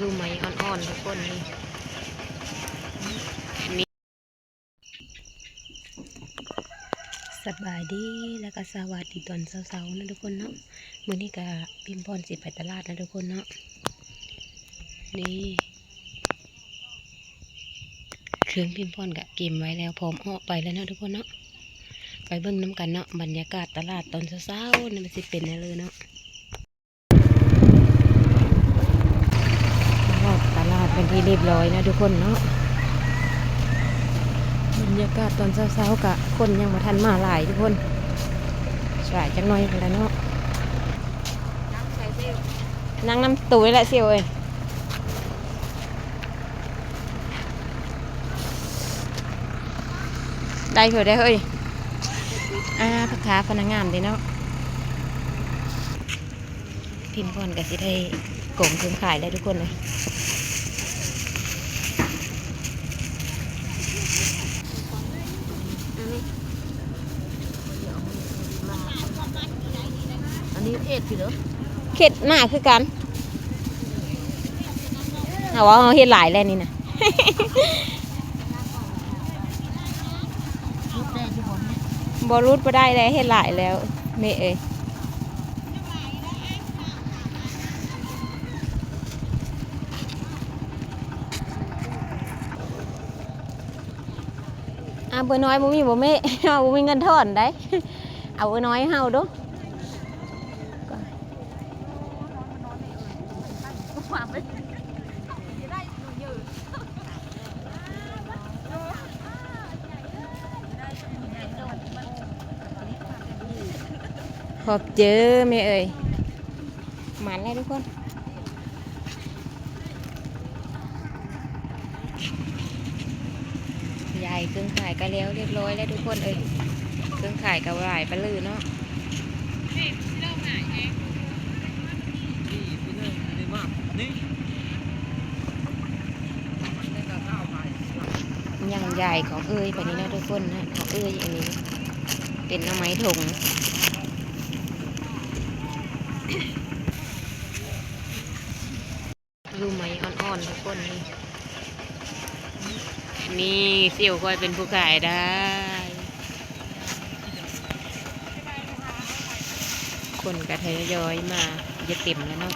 ຢູ່ໃໝ່ອ່ອນໆ ທຸກຄົນນີ້ ນີ້ ສະບາຍດີ ແລ້ວກໍສະຫວັດດີຕອນເຊົ້າໆ ນະທຸກຄົນເນາະ. ມື້ນີ້ກະພິມພອນຊິໄປຕະຫຼາດນະທຸກຄົນເນາະ. ນີ້ ເຄື່ອງພິມພອນກະກຽມໄວ້ແລ້ວ ພ້ອມອອກໄປແລ້ວເນາະທຸກຄົນເນາະ. ໄປເບິ່ງນຳກັນເນາະ ບັນຍາກາດຕະຫຼາດຕອນເຊົ້າໆ ນີ້ມັນຊິເປັນແນວໃດເນາະ. ຮອດຕະຫຼາດເປັນທີ່ຮຽບຮ້ອຍແລ້ວທຸກຄົນເນາະ. ບັນຍາກາດຕອນເຊົ້າໆ ກະຄົນຍັງບໍ່ທັນມາຫຼາຍທຸກຄົນ ສາຍຈັກໜ້ອຍພຸ້ນລະເນາະ. ນັ່ງນຳຕູ້ນີ້ແຫຼະ ຊິວເອີຍ. ໄດ້ເທື່ອໄດ້ເຮີ້ຍ. ອ່າ ຜັກຄາເພິ່ນນະງາມເດ້ເນາະ. ພິມພອນກໍຊິໄດ້ກອງເຄື່ອງຂາຍແລ້ວທຸກຄົນເອີຍ. ອັນນີ້ເຂດພີ່ເດີ ເຂດໜ້າຄືກັນ. ເຮົາວ່າເຮົາເຮັດຫຼາຍແລ້ວນີ້ນະ ບໍ່ຫຼຸດບໍ່ໄດ້ແລ້ວ ເຮັດຫຼາຍແລ້ວແມ່ເອີຍ. ອາ ເບີນ້ອຍບໍ່ມີບໍ່ແມ່ ເຮົາບໍ່ມີເງິນທອນໃດ. ເອົາເບີນ້ອຍໃຫ້ເຮົາດູ. ຂອບໃຈແມ່ເອີຍ. ໝານແລ້ວທຸກຄົນ. ຍ້າຍເຄື່ອງຂາຍກໍແລ້ວຮຽບຮ້ອຍແລ້ວທຸກຄົນເອີຍ. ເຄື່ອງຂາຍກໍຫຼາຍປານລືເນາະ. ຍັງຍ້າຍຂອງເອີຍໄປນີ້ເນາະທຸກຄົນນະ. ຂອງເອີຍອັນນີ້ເປັນໜໍ່ໄມ້ຖົງ. ຢູ່ໃໝ່ອ່ອນໆ ທຸກຄົນນີ້. ນີ້ ຊິວຂ້ອຍເປັນຜູ້ຂາຍໄດ້. ຄົນກະທະຍອຍມາ ຈະເຕັມແລ້ວເນາະ.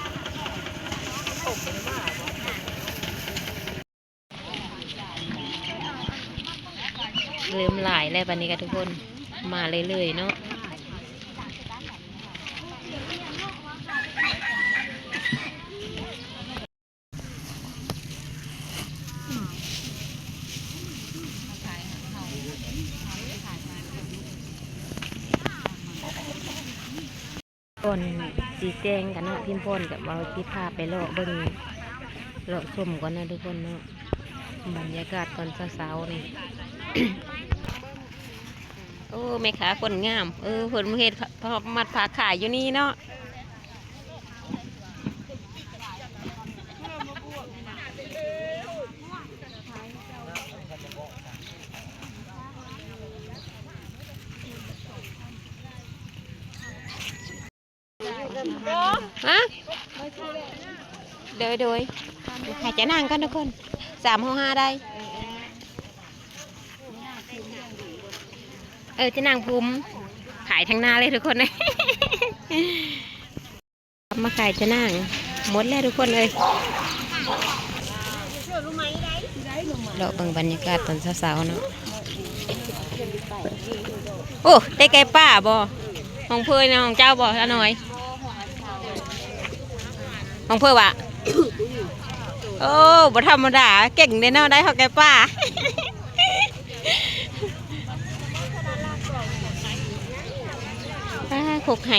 ເລີ່ມຫຼາຍແລ້ວບັດນີ້ກະທຸກຄົນ ມາເລື້ອຍໆ ເນາະ. ກ່ອນຊິແຈ້ງກັນເນາະ ພິມພອນກະວ່າຊິພາໄປເລາະເບິ່ງ ເລາະຊົມກ່ອນເນາະທຸກຄົນເນາະ ບັນຍາກາດຕອນເຊົ້າໆ ນີ້. ໂອ້ ແມ່ຄ້າຄົນງາມ ເອີ ເພິ່ນເຮັດ ມັດຜ້າຂາຍຢູ່ນີ້ເນາະ. ຮະ ໂດຍ ໂດຍ ຂາຍຈະນັ່ງກ່ອນທຸກຄົນ ສາມຫົກຫ້າໄດ້. ເອີ ຈະນັ່ງພຸມ ຂາຍທາງໜ້າເລີຍທຸກຄົນເອີຍ. ມາຂາຍຈະນັ່ງ ໝົດແລ້ວທຸກຄົນເອີຍ. ເລາະເບິ່ງບັນຍາກາດຕອນເຊົ້າໆ ເນາະ. ໂອ້ ໄດ້ໄກ່ປ່າບໍ່? ຂອງເພິ່ນນະ ຂອງເຈົ້າບໍ່ ລານ້ອຍ? ຂອງເພິ່ນຫວາ? ໂອ້ ບໍ່ທຳມະດາ ເກັ່ງເດ້ເນາະ ໄດ້ຮອດໄກ່ປ່າ. ປາ ຄົກໄຫ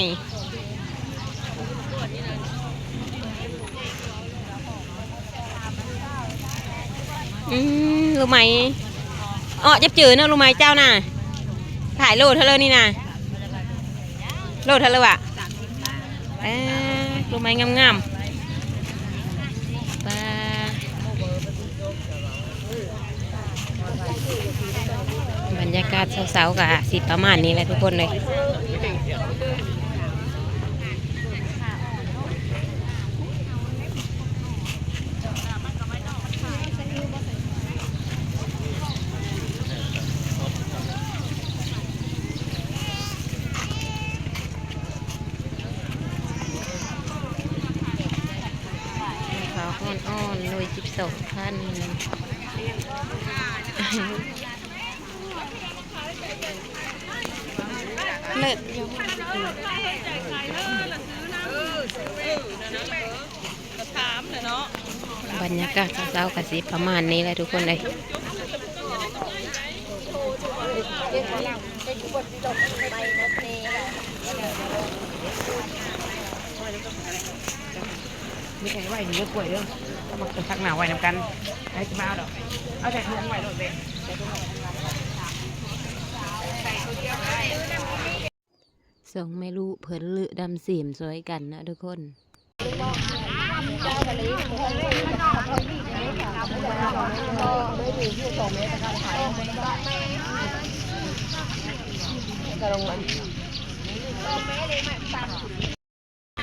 ອືມ ລູກໄມ້ ເອາະ ຈັບຈື່ເນາະ ລູກໄມ້ເຈົ້ານະ. ຂາຍໂລເທົ່າເລີນີ້ນະ? ໂລເທົ່າເລີຫວາ? ເອີ ລູກໄມ້ງາມໆ ປາ. ບັນຍາກາດເຊົ້າໆ ກະຊິປະມານນີ້ແຫຼະທຸກຄົນເອີຍ. ອ່ອນໆ ໜ່ວຍສິບສອງພັນ ເລີດຢູ່. ບັນຍາກາດເຊົ້າໆ ກະຊິປະມານນີ້ແຫຼະທຸກຄົນເອີຍ. ມີໃຜໄຫວ້ນີ້ເດີ ກວຍເດີ ເອົາມາສັກໜ້າໄວ້ນຳກັນ ໃຜຊິມາເອົາດອກ ເອົາໃສ່ຖົງໄວ້ໂລດເວີຍ. ສອງແມ່ລູກເພິ່ນລຶດຳຊີມຊ່ອຍກັນນະທຸກຄົນ.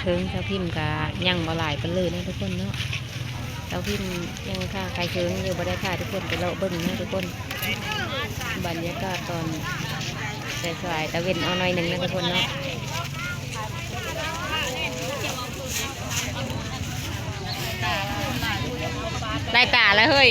ເທິງສາວພິມກະຍັງບໍ່ຫຼາຍປານໃດເນາະທຸກຄົນເນາະ. ສາວພິມຍັງຄາຂາຍເຄິ່ງຢູ່ ບໍ່ໄດ້ພາທຸກຄົນໄປເລາະເບິ່ງເນາະທຸກຄົນ. ບັນຍາກາດຕອນສາຍໆ ຕາເວັນອອກໜ້ອຍໜຶ່ງເນາະທຸກຄົນເນາະ. ຫຼາຍຕາລະເຮີ້ຍ.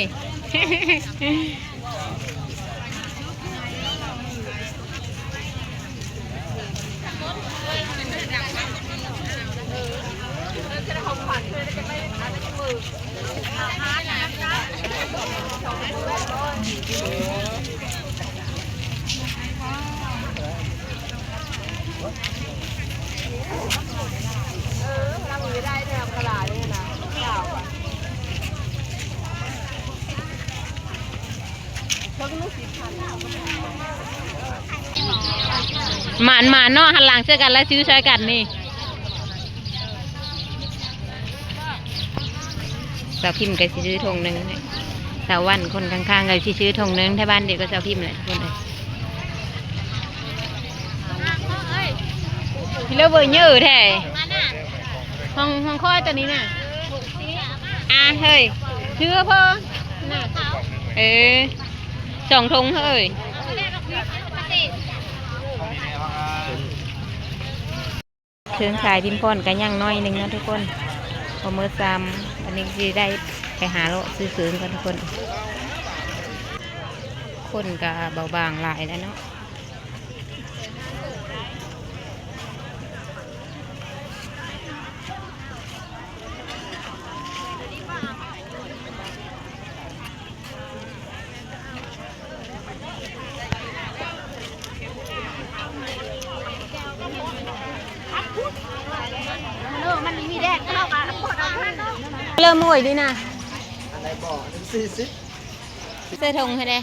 ໝານໆ ເນາະ ຫັນຫຼັງໃສ່ກັນແລ້ວຊື້ຊ່ອຍກັນນີ້. ສາວພິມກະຊິຊື້ຖົງໜຶ່ງ ສາວວັນຄົນຂ້າງໆ ກະຊິຊື້ຖົງໜຶ່ງ ແຖວບ້ານດຽວກັບສາວພິມແຫຼະທຸກຄົນເອີຍ. ເລີເວີເຍີແທ້ ຂອງ ຂອງຂ້ອຍໂຕນີ້ນະ. ອາ ເຮີ້ຍ ຊື້ເພີ່ມນະ. ເອີ ສອງຖົງເຮີ້ຍ. ເຄື່ອງຂາຍພິມພອນກະຍັງໜ້ອຍໜຶ່ງເນາະທຸກຄົນ ບໍ່ໝົດຊ້ຳ. ບັດນີ້ຊິໄດ້ໄປຫາເລາະຊື້ເຄື່ອງກ່ອນທຸກຄົນ. ຄົນກະເບົາບາງຫຼາຍແລ້ວເນາະ. ເລີ່ມໂອ້ຍດີນະ ອັນໃດບໍ່ ສີ່ສິບ ໃສ່ຖົງໃຫ້ແດ່.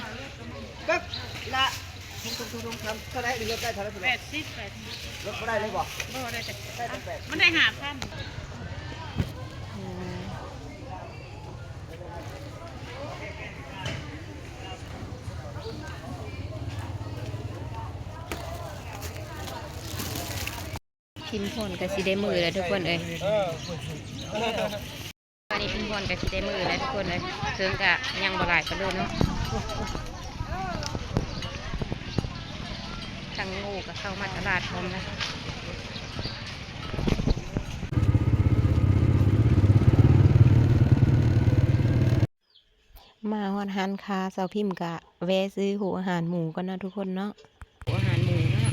ກໍລະ ທຸກໆໆໆ ເທົ່າໃດ ລົດໄດ້ເທົ່າໃດ? ແປດສິບ ແປດສິບ. ລົດບໍ່ໄດ້ເລີຍບໍ່? ບໍ່ໄດ້ ໄດ້ແຕ່ແປດ ມັນໄດ້ຫ້າພັນ. ພິມພອນກະຊິໄດ້ມືແລ້ວທຸກຄົນເອີຍ. ຕອນນີ້ພິມພອນກະຊິໄດ້ມືແລ້ວທຸກຄົນເອີຍ. ເຄື່ອງກະຍັງບໍ່ຫຼາຍປານໃດເນາະ. ທາງໂງ່ກະເຂົ້າມາຕະຫຼາດພ້ອມແລ້ວ. ມາຮອດຮ້ານຄ້າ ສາວພິມກະແວ່ຊື້ໂຮງອາຫານໝູກ່ອນເນາະທຸກຄົນເນາະ. ອາຫານໝູເນາະ.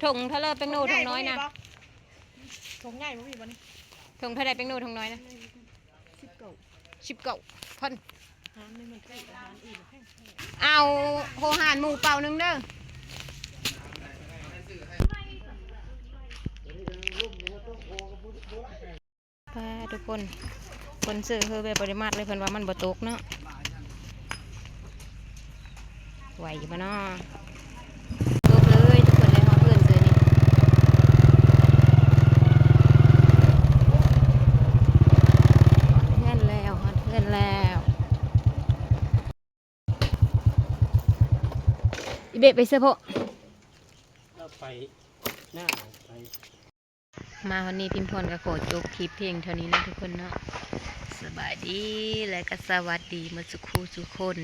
ຖົງເທົ່າໃດແປ້ງໂນ ຖົງນ້ອຍນະ? ຖົງໃຫຍ່ບໍ່ມີບໍ່ນີ້? ຖົງເທົ່າໃດແປ້ງໂນ ຖົງນ້ອຍນະ? ສິບເກົ້າ ສິບເກົ້າພັນ. ຮ້ານນີ້ມັນຖືກ ຮ້ານອື່ນແພງໆ. ເອົາໂຮງອາຫານໝູເປົາໜຶ່ງເດີ. ປ້າ ທຸກຄົນ ຄົນຊື້ເຮີແບບບໍ່ໄດ້ມັດເລີຍ ເພິ່ນວ່າມັນບໍ່ຕົກເນາະ. ໄຫວຢູ່ບໍ່ເນາະ? ຕົກເລີຍທຸກຄົນເລີຍ. ຮອດເຮືອນເລີຍນີ້ ຮອດເຮືອນແລ້ວ ຮອດເຮືອນແລ້ວ. ອີເບະໄປໃສເພາະ? ລາວໄປນາ ໄປ. ມາຮອດນີ້ພິມພອນກໍຂໍຈົບຄລິບພຽງເທົ່ານີ້ເນາະທຸກຄົນເນາະ. ສະບາຍດີ ແລະກໍສະຫວັດດີໝົດສູ່ຄູ່ສູ່ຄົນ.